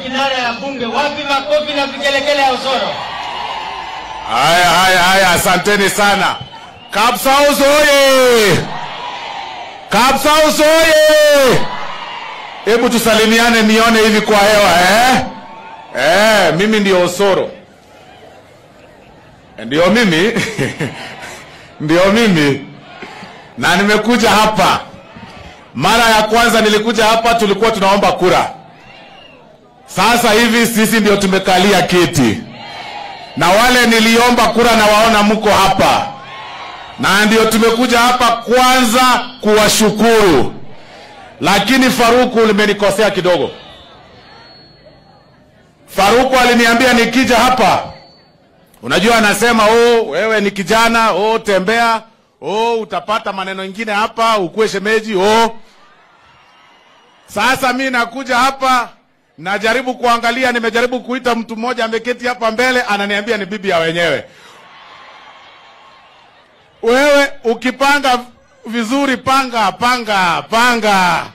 kinara ya bunge. Wapi makofi na vigelegele ya Osoro? Haya, haya, haya, asanteni sana. Kapsaus oye! Kapsaus oye! Hebu tusalimiane nione hivi kwa hewa, eh? Mimi ndio Osoro. Ndio mimi. Ndio mimi. Na nimekuja hapa. Mara ya kwanza nilikuja hapa tulikuwa tunaomba kura. Sasa hivi sisi ndio tumekalia kiti. Na wale niliomba kura na waona mko hapa. Na ndio tumekuja hapa kwanza kuwashukuru. Lakini Faruku ulimenikosea kidogo. Faruku aliniambia nikija hapa. Unajua anasema, oh, wewe ni kijana, oh, tembea, oh, utapata maneno mengine hapa, ukue shemeji, oh. Sasa mimi nakuja hapa, najaribu kuangalia, nimejaribu kuita mtu mmoja ameketi hapa mbele, ananiambia ni bibi ya wenyewe. Wewe ukipanga vizuri, panga, panga, panga,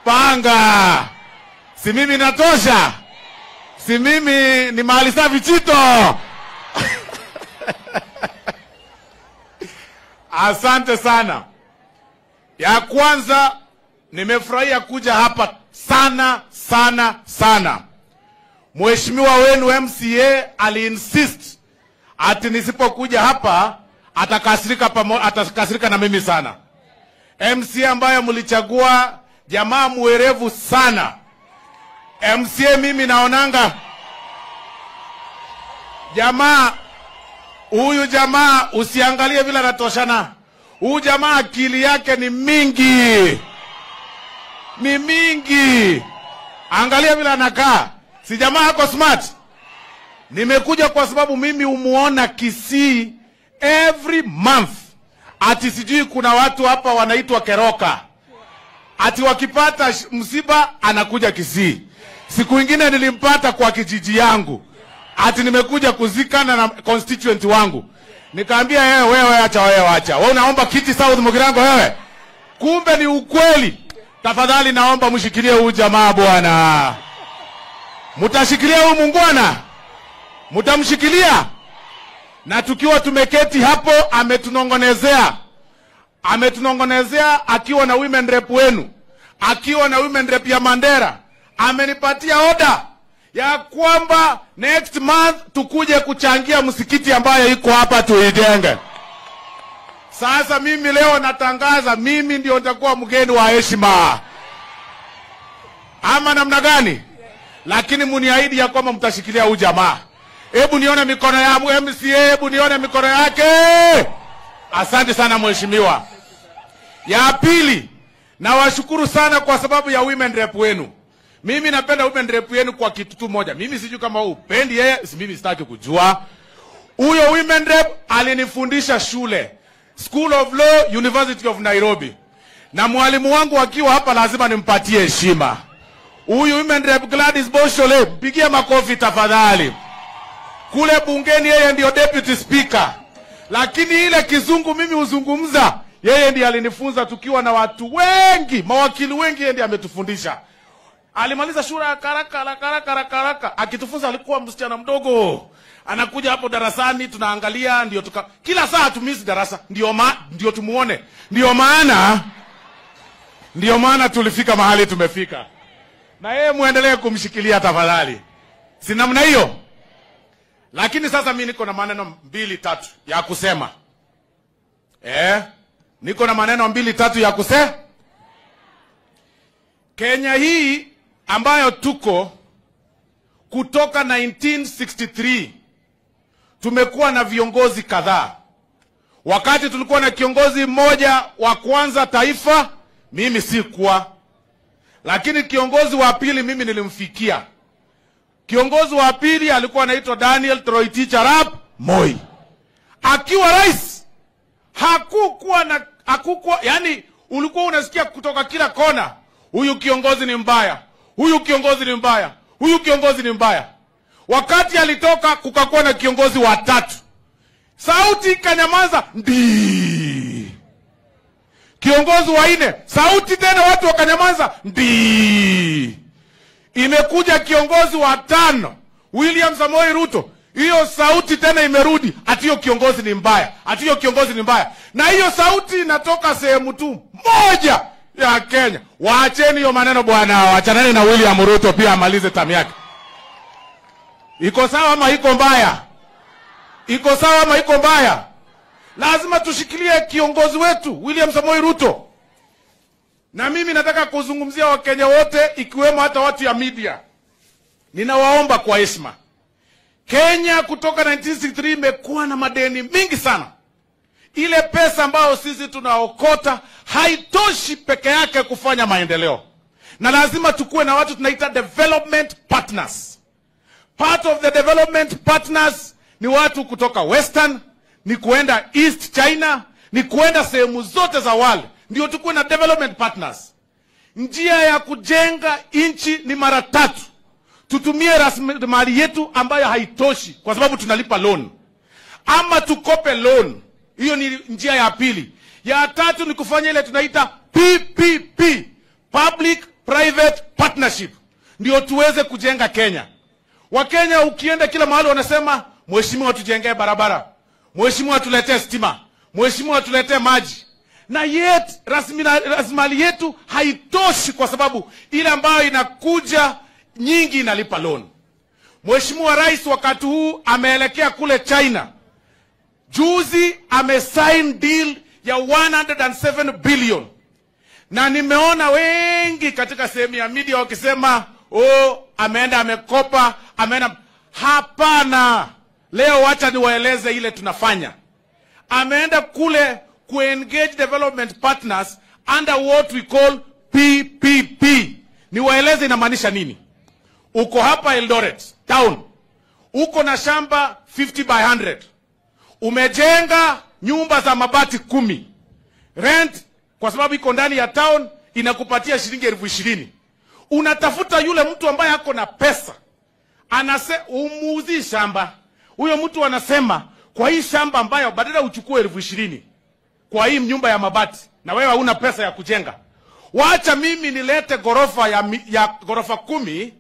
panga. Si mimi natosha? Si mimi ni mahali safi chito? Asante sana. Ya kwanza, nimefurahia kuja hapa sana, sana, sana. Mheshimiwa wenu MCA ali-insist ati nisipokuja hapa atakasirika, atakasirika na mimi sana. MCA ambaye mlichagua, jamaa mwerevu sana. MCA mimi naonanga jamaa, huyu jamaa usiangalie vile anatoshana. Huyu jamaa akili yake ni mingi. Ni mingi. Angalia vile anakaa. Si jamaa ako smart? Nimekuja kwa sababu mimi umuona Kisii every month. Ati sijui kuna watu hapa wanaitwa Keroka. Ati wakipata msiba anakuja Kisii. Siku ingine nilimpata kwa kijiji yangu. Ati nimekuja kuzikana na constituent wangu. Nikaambia yeye, wewe acha, wewe acha. Wewe unaomba kiti South Mugirango wewe? Kumbe ni ukweli. Tafadhali naomba mshikilie huyu jamaa bwana. Mtashikilia huyu mungwana? Mtamshikilia? Na tukiwa tumeketi hapo ametunongonezea. Ametunongonezea akiwa na women rep wenu. Akiwa na women rep ya Mandera. Amenipatia order ya kwamba next month tukuje kuchangia msikiti ambayo iko hapa tuijenge. Sasa mimi leo natangaza mimi ndio nitakuwa mgeni wa heshima. Ama namna gani? Lakini muniahidi ya kwamba mtashikilia huyu jamaa. Hebu nione mikono ya MCA, hebu nione mikono yake. Asante sana mheshimiwa. Ya pili, nawashukuru sana kwa sababu ya women rep wenu. Mimi napenda women rep yenu kwa kitu tu moja. Mimi sijui kama upendi yeye, mimi sitaki kujua. Huyo women rep alinifundisha shule, School of Law, University of Nairobi. Na mwalimu wangu akiwa hapa lazima nimpatie heshima. Huyu women rep Gladys Boshole, pigia makofi tafadhali. Kule bungeni yeye ndio deputy speaker. Lakini ile kizungu mimi huzungumza, yeye ndiye alinifunza tukiwa na watu wengi, mawakili wengi, yeye ndiye ametufundisha. Alimaliza shule haraka haraka haraka haraka. Akitufunza alikuwa msichana mdogo. Anakuja hapo darasani tunaangalia, ndio kila saa tumisi darasa, ndio tumuone. Ndio maana tulifika mahali tumefika. Na yeye muendelee kumshikilia tafadhali. Si namna hiyo? Lakini sasa mimi niko na maneno 2-3 ya kusema. Niko na maneno 2-3 ya kusema. Kenya hii ambayo tuko kutoka 1963 tumekuwa na viongozi kadhaa. Wakati tulikuwa na kiongozi mmoja wa kwanza taifa, mimi sikuwa. Lakini kiongozi wa pili mimi nilimfikia. Kiongozi wa pili alikuwa anaitwa Daniel Toroitich arap Moi. Akiwa rais, hakukuwa, yani ulikuwa unasikia kutoka kila kona, huyu kiongozi ni mbaya, huyu kiongozi ni mbaya, huyu kiongozi ni mbaya. Wakati alitoka kukakuwa na kiongozi wa tatu. Sauti ikanyamaza, ndi. Kiongozi wa nne, sauti tena watu wakanyamaza, ndi. Imekuja kiongozi wa 5, William Samoei Ruto. Hiyo sauti tena imerudi, ati hiyo kiongozi ni mbaya, ati hiyo kiongozi ni mbaya. Na hiyo sauti inatoka sehemu tu moja ya Kenya. Waacheni hiyo maneno bwana, waachaneni na William Ruto pia amalize tamu yake. Iko sawa ama iko mbaya? Iko sawa ama iko mbaya? Lazima tushikilie kiongozi wetu William Samoei Ruto. Na mimi nataka kuzungumzia Wakenya wote, ikiwemo hata watu ya media. Ninawaomba kwa heshima. Kenya kutoka 1963 imekuwa na madeni mingi sana. Ile pesa ambayo sisi tunaokota haitoshi peke yake kufanya maendeleo. Na lazima tukue na watu tunaita development partners. Part of the development partners ni watu kutoka Western, ni kuenda East China, ni kuenda sehemu zote za world. Ndio tukue na development partners. Njia ya kujenga nchi ni mara tatu. Tutumie rasilimali yetu ambayo haitoshi kwa sababu tunalipa loan. Ama tukope loan. Hiyo ni njia ya pili. Ya tatu ni kufanya ile tunaita PPP, Public Private Partnership. Ndio tuweze kujenga Kenya. Wakenya ukienda kila mahali wanasema, mheshimiwa tujengee barabara, mheshimiwa tuletee stima, mheshimiwa tuletee maji. Na yet rasilimali yetu haitoshi kwa sababu ile ambayo inakuja nyingi inalipa loan. Mheshimiwa Rais wakati huu ameelekea kule China. Juzi amesign deal ya 107 billion. Na nimeona wengi katika sehemu ya media wakisema, oh, ameenda amekopa, ameenda. Hapana. Leo wacha niwaeleze ile tunafanya. Ameenda kule kuengage development partners under what we call PPP. Niwaeleze inamaanisha nini. Uko hapa Eldoret town, uko na shamba 50 by 100. Umejenga nyumba za mabati 10. Rent kwa sababu iko ndani ya town inakupatia shilingi 20,000. Unatafuta yule mtu ambaye ako na pesa. Anase umuuzi shamba. Huyo mtu anasema kwa hii shamba ambayo badala uchukue 20,000 kwa hii nyumba ya mabati na wewe huna pesa ya kujenga, wacha mimi nilete gorofa ya gorofa 10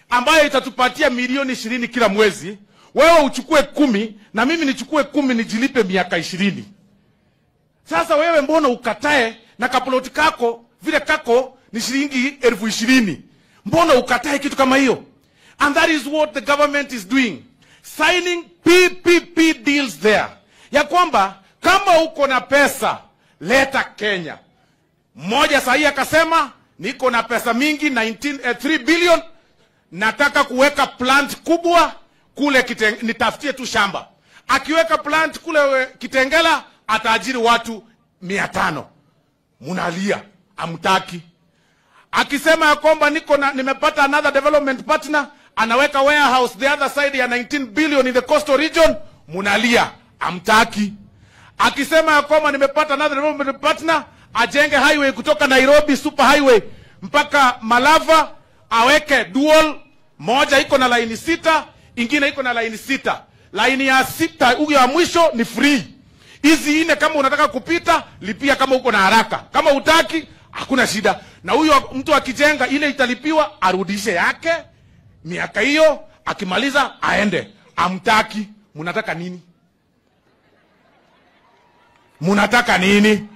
ambayo itatupatia milioni 20 kila mwezi. Wewe uchukue 10 na mimi nichukue 10 nijilipe miaka 20. Sasa wewe mbona ukatae na kaploti kako vile kako ni shilingi 20,000? Mbona ukatae kitu kama hiyo? And that is what the government is doing. Signing PPP deals there. Ya kwamba kama uko na pesa leta Kenya. Mmoja sahi akasema niko na pesa mingi 3 billion, nataka kuweka plant kubwa kule nitafutie tu shamba. Akiweka plant kule Kitengela ataajiri watu 500. Munalia, amtaki. Akisema ya kwamba nimepata another development partner, anaweka warehouse the other side ya 19 billion in the coastal region, munalia, amtaki. Akisema ya kwamba nimepata another development partner, ajenge highway kutoka Nairobi super highway mpaka Malava, aweke dual, moja iko na laini 6, ingine iko na laini 6. Laini ya 6 huyo ya mwisho ni free. Hizi ine kama unataka kupita, lipia kama uko na haraka. Kama hutaki, hakuna shida. Na huyo mtu akijenga ile italipiwa, arudishe yake miaka hiyo, akimaliza aende. Amtaki. Munataka nini? Munataka nini?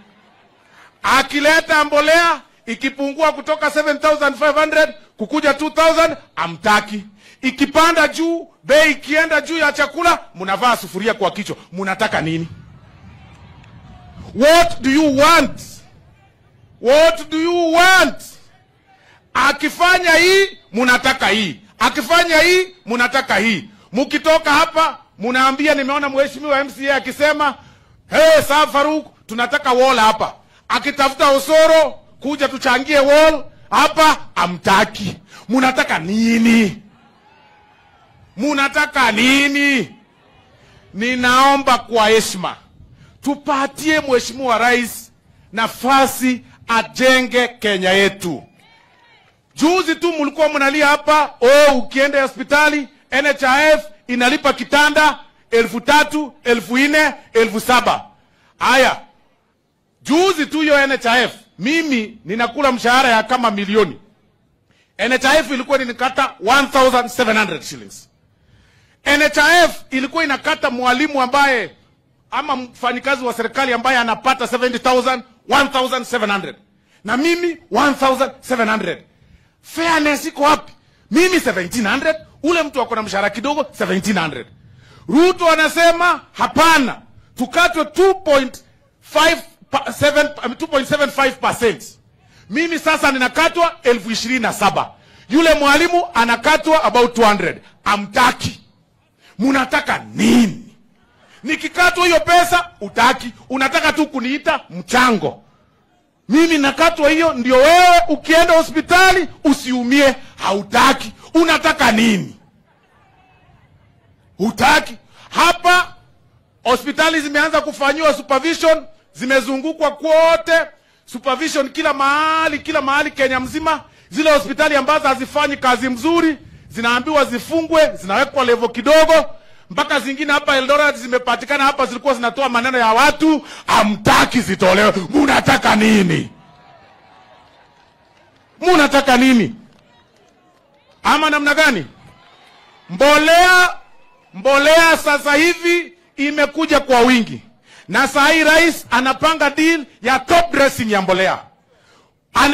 Akileta mbolea ikipungua kutoka 7,500 kukuja 2,000, amtaki. Ikipanda juu, bei ikienda juu ya chakula, munavaa sufuria kwa kichwa. Munataka nini? What do you want? What do you want? Akifanya hii, munataka hii. Akifanya hii, munataka hii. Mukitoka hapa, munaambia nimeona mheshimiwa MCA akisema, hey, Sir Faruk, tunataka wall hapa. Akitafuta Osoro, kuja tuchangie wall hapa, amtaki. Munataka nini? Munataka nini? Ninaomba kwa heshima, tupatie mheshimiwa rais nafasi ajenge Kenya yetu. Juzi tu mlikuwa mnalia hapa, oh, ukienda hospitali NHIF inalipa kitanda 3,000, 4,000, 7,000. Haya, juzi tu hiyo NHIF, mimi ninakula mshahara ya kama milioni. NHIF ilikuwa inakata 1700 shillings. NHIF ilikuwa inakata mwalimu ambaye ama mfanyikazi wa serikali ambaye anapata 70,000 1700. Na mimi 1700. Fairness iko wapi? Mimi 1700, ule mtu ako na mshahara kidogo 1700. Ruto anasema hapana, tukatwe 2.75%. Mimi sasa ninakatwa 27,000. Yule mwalimu anakatwa about 200. Amtaki. Munataka nini? Nikikatwa hiyo pesa utaki, unataka tu kuniita mchango. Mimi nakatwa hiyo ndio wewe ukienda hospitali usiumie, hautaki. Unataka nini? Hutaki. Hapa hospitali zimeanza kufanyiwa supervision, zimezungukwa kote, supervision kila mahali Kenya mzima. Zile hospitali ambazo hazifanyi kazi mzuri zinaambiwa zifungwe, zinawekwa level kidogo. Mpaka zingine hapa Eldoret zimepatikana hapa zilikuwa zinatoa maneno ya watu, amtaki zitolewe. Munataka nini? Munataka nini? Ama namna gani? Mbolea sasa hivi imekuja kwa wingi. Na saa hii rais anapanga deal ya top dressing ya mbolea.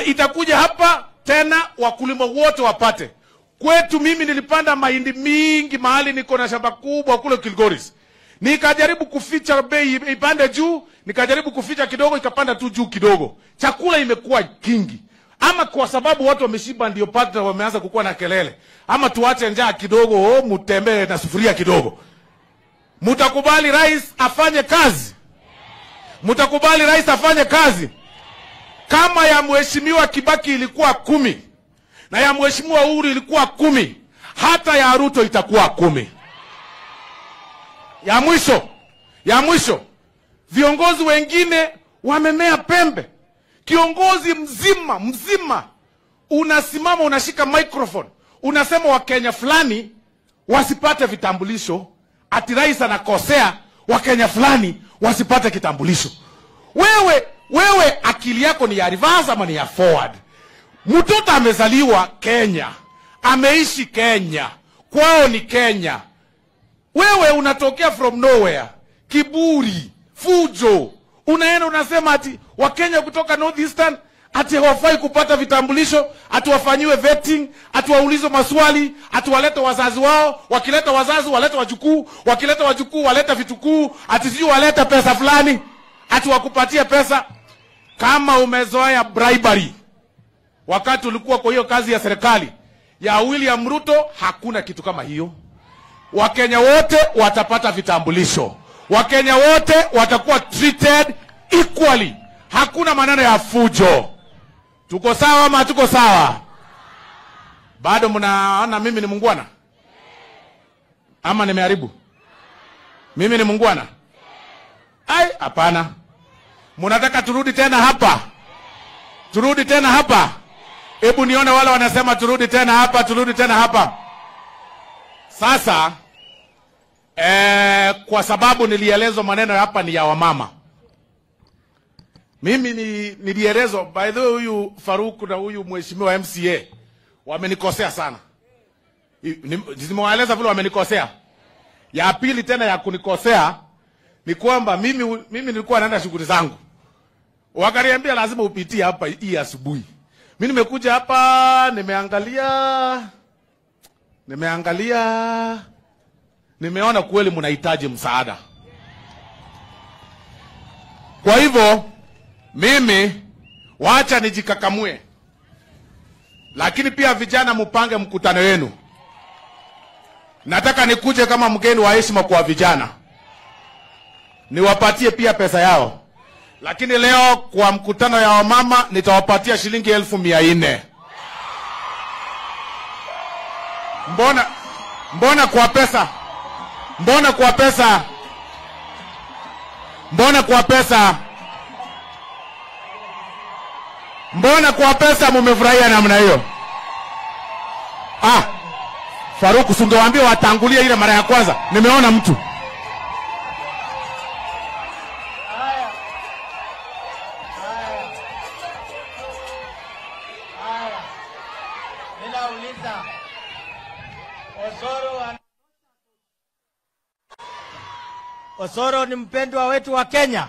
Itakuja hapa tena wakulima wote wapate. Kwetu mimi nilipanda mahindi mingi mahali niko na shamba kubwa kule Kilgoris. Nikajaribu kuficha bei ipande juu, nikajaribu kuficha kidogo ikapanda tu juu kidogo. Chakula imekuwa kingi. Ama kwa sababu watu wameshiba ndio pata wameanza kukua na kelele. Ama tuache njaa kidogo, mutembee na sufuria kidogo. Mutakubali rais afanye kazi? Mutakubali rais afanye kazi? Kama ya mheshimiwa Kibaki ilikuwa 10 na ya mheshimiwa Uhuru ilikuwa 10, hata ya Ruto itakuwa 10. Ya mwisho, viongozi wengine wamemea pembe. Kiongozi mzima unasimama, unashika microphone, unasema Wakenya fulani wasipate vitambulisho, ati rais anakosea, Wakenya fulani wasipate kitambulisho. Wewe akili yako ni ya reverse ama ni ya forward? Mtoto amezaliwa Kenya, ameishi Kenya, kwao ni Kenya. Wewe unatokea from nowhere, kiburi, fujo. Unaenda unasema ati Wakenya kutoka North Eastern ati hawafai kupata vitambulisho, ati wafanyiwe vetting, ati waulizwe maswali, ati walete wazazi wao, wakileta wazazi walete wajukuu, wakileta wajukuu walete vitukuu, ati sijui walete pesa fulani, ati wakupatie pesa. Kama umezoea bribery wakati ulikuwa kwa hiyo kazi ya serikali ya William Ruto, hakuna kitu kama hiyo. Wakenya wote watapata vitambulisho. Wakenya wote watakuwa treated equally. Hakuna maneno ya fujo. Tuko sawa ama tuko sawa? Bado mnaona mimi ni mungwana? Ama nimeharibu? Mimi ni mungwana? Ai, hapana. Mnataka turudi tena hapa? Turudi tena hapa? Hebu nione wale wanasema turudi tena hapa, turudi tena hapa. Sasa kwa sababu nilielezwa maneno hapa ni ya wamama. Mimi nilielezwa, by the way, huyu Faruk na huyu mheshimiwa MCA wamenikosea sana. Nimewaeleza vile wamenikosea. Ya pili tena ya kunikosea ni kwamba mimi nilikuwa naenda shughuli zangu. Wakaniambia lazima upitie hapa hii asubuhi. Mimi nimekuja hapa, nimeangalia, nimeona kweli mnahitaji msaada. Kwa hivyo mimi wacha nijikakamue. Lakini pia vijana mpange mkutano wenu. Nataka nikuje kama mgeni wa heshima kwa vijana. Niwapatie pia pesa yao. Lakini leo kwa mkutano ya wamama nitawapatia shilingi 400,000. Mbona kwa pesa? Mbona kwa pesa? Mbona kwa pesa? Mbona kwa pesa mumefurahia namna hiyo? Ah, Faruk, usingewaambia watangulie ile mara ya kwanza. Nimeona mtu. Haya. Osoro ni mpendwa wetu wa Kenya.